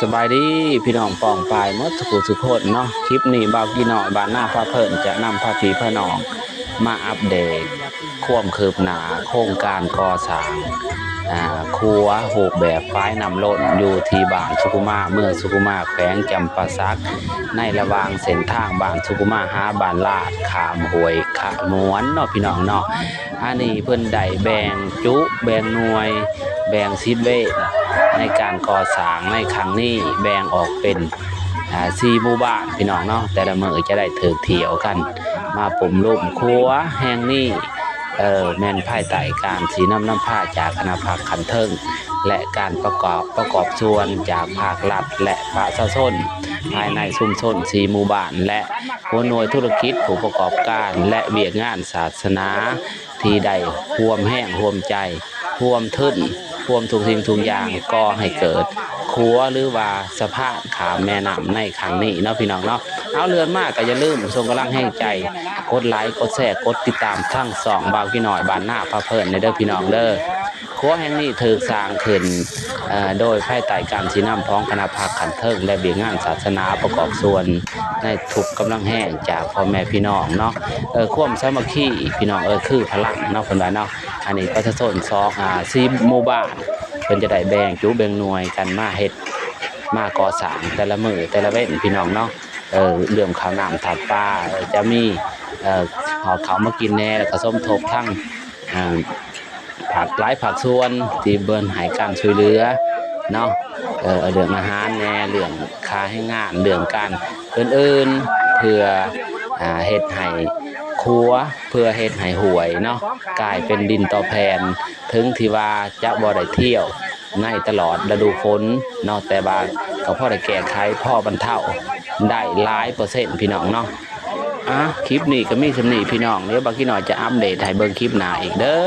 ສະບາຍດີພີ່ນ້ອງປ້ອງປາຍໝົດທຸກຜູ້ທຸກຄົນເນາະ. ຄລິບນີ້ບ່າວກີນ້ອຍບ້ານນາພາເພີນຈະນຳພາພີ່ພານ້ອງມາອັບເດດຄວາມຄືບໜ້າໂຄງການກໍ່ສ້າງ ອາ ຂົວຮູບແບບຝາຍນ້ຳລົ້ນ ຢູ່ທີ່ບ້ານສຸຂຸມາ ເມືອງສຸຂຸມາ ແຂວງຈຳປາສັກ ໃນລະຫວ່າງເສັ້ນທາງບ້ານສຸຂຸມາຫາບ້ານລາດ ຂ້າມຫ້ວຍຂະໝວນເນາະພີ່ນ້ອງເນາະ. ອັນນີ້ເພິ່ນໄດ້ແບ່ງຈຸ ແບ່ງໜ່ວຍ ແບ່ງສິດເວນໃນການກໍ່ສ້າງໃນຄັ້ງນີ້ ແບ່ງອອກເປັນ ອາ ສີ່ໝູ່ບ້ານພີ່ນ້ອງເນາະ. ແຕ່ລະມື້ຈະໄດ້ຖືກຖ້ຽວກັນມາປຸ້ມລຸ້ມ. ຂົວແຫ່ງນີ້ ເອີ ແມ່ນພາຍໃຕ້ການຊີ້ນຳນຳພາຈາກຄະນະພັກຂັ້ນເທິງ ແລະ ການປະກອບ ປະກອບສ່ວນຈາກພາກລັດ ແລະ ປະຊາຊົນພາຍໃນຊຸມຊົນສີ່ໝູ່ບ້ານ ແລະ ຫົວໜ່ວຍທຸລະກິດ, ຜູ້ປະກອບການ ແລະ ວຽກງານສາສະໜາ ທີ່ໄດ້ຮ່ວມແຮງຮ່ວມໃຈ ຮ່ວມທຶນ ຮ່ວມທຸກສິ່ງທຸກຢ່າງ ກໍ່ໃຫ້ເກີດຂົວ ຫຼືວ່າສະພານຂ້າມແມ່ນ້ຳໃນຄັ້ງນີ້ເນາະພີ່ນ້ອງເນາະ. ເອົາ ເລື່ອນມາກໍຢ່າລືມສົ່ງກຳລັງແຮງໃຈ ກົດໄລ ກົດແຊ ກົດຕິດຕາມທາງຊ່ອງບ່າວກີນ້ອຍບ້ານນາພາເພີນແດ່ເດີພີ່ນ້ອງເດີ. ຂົວແຫ່ງນີ້ຖືກສ້າງຂຶ້ນ ເອີ ໂດຍພາຍໃຕ້ການຊີ້ນຳຂອງຄະນະພັກຂັ້ນເທິງ ແລະ ວຽກງານສາສະໜາປະກອບສ່ວນໃນທຸກກຳລັງແຮງຈາກພໍ່ແມ່ພີ່ນ້ອງເນາະ. ເອີ ຄວາມສາມັກຄີພີ່ນ້ອງເອີຍ ຄືພະລັງເນາະ ເພິ່ນວ່າເນາະ. ອັນນີ້ປະຊາຊົນສອງ ອາ ສີ່ໝູ່ບ້ານ ເພິ່ນຈະໄດ້ແບ່ງຈຸແບ່ງໜ່ວຍກັນມາເຮັດ ມາກໍ່ສ້າງແຕ່ລະມື້ແຕ່ລະເວັນພີ່ນ້ອງເນາະ. ເອີ ເລື່ອງເຂົ້ານ້ຳທາດປາ ເອີ ຈະມີ ເອີ ຫອບເຂົ້າມາກິນແດ່ ແລ້ວກໍສົມທົບທັງ ເອີ ພາກ ຫຼາຍພາກສ່ວນທີ່ເພິ່ນໃຫ້ການຊ່ວຍເຫຼືອເນາະ. ເອີ ເລື່ອງອາຫານແດ່ ເລື່ອງຄ່າແຮງງານ ເລື່ອງການອື່ນໆ ເພື່ອ ອາ ເຮັດໃຫ້ຂົວ ເພື່ອເຮັດໃຫ້ຫ້ວຍເນາະ ກາຍເປັນດິນຕໍ່ແຜ່ນ. ເຖິງທີ່ວ່າຈະບໍ່ໄດ້ທ່ຽວໃນຕະຫຼອດລະດູຝົນເນາະ ແຕ່ວ່າກໍພໍໄດ້ແກ້ໄຂ ພໍບັນເທົາໄດ້ຫຼາຍເປີເຊັນພີ່ນ້ອງເນາະ. ອາ ຄລິບນີ້ກໍມີສ່ຳນີ້ພີ່ນ້ອງ ດຽວບ່າວກີນ້ອຍຈະອັບເດດໃຫ້ເບິ່ງຄລິບໜ້າອີກເດີ.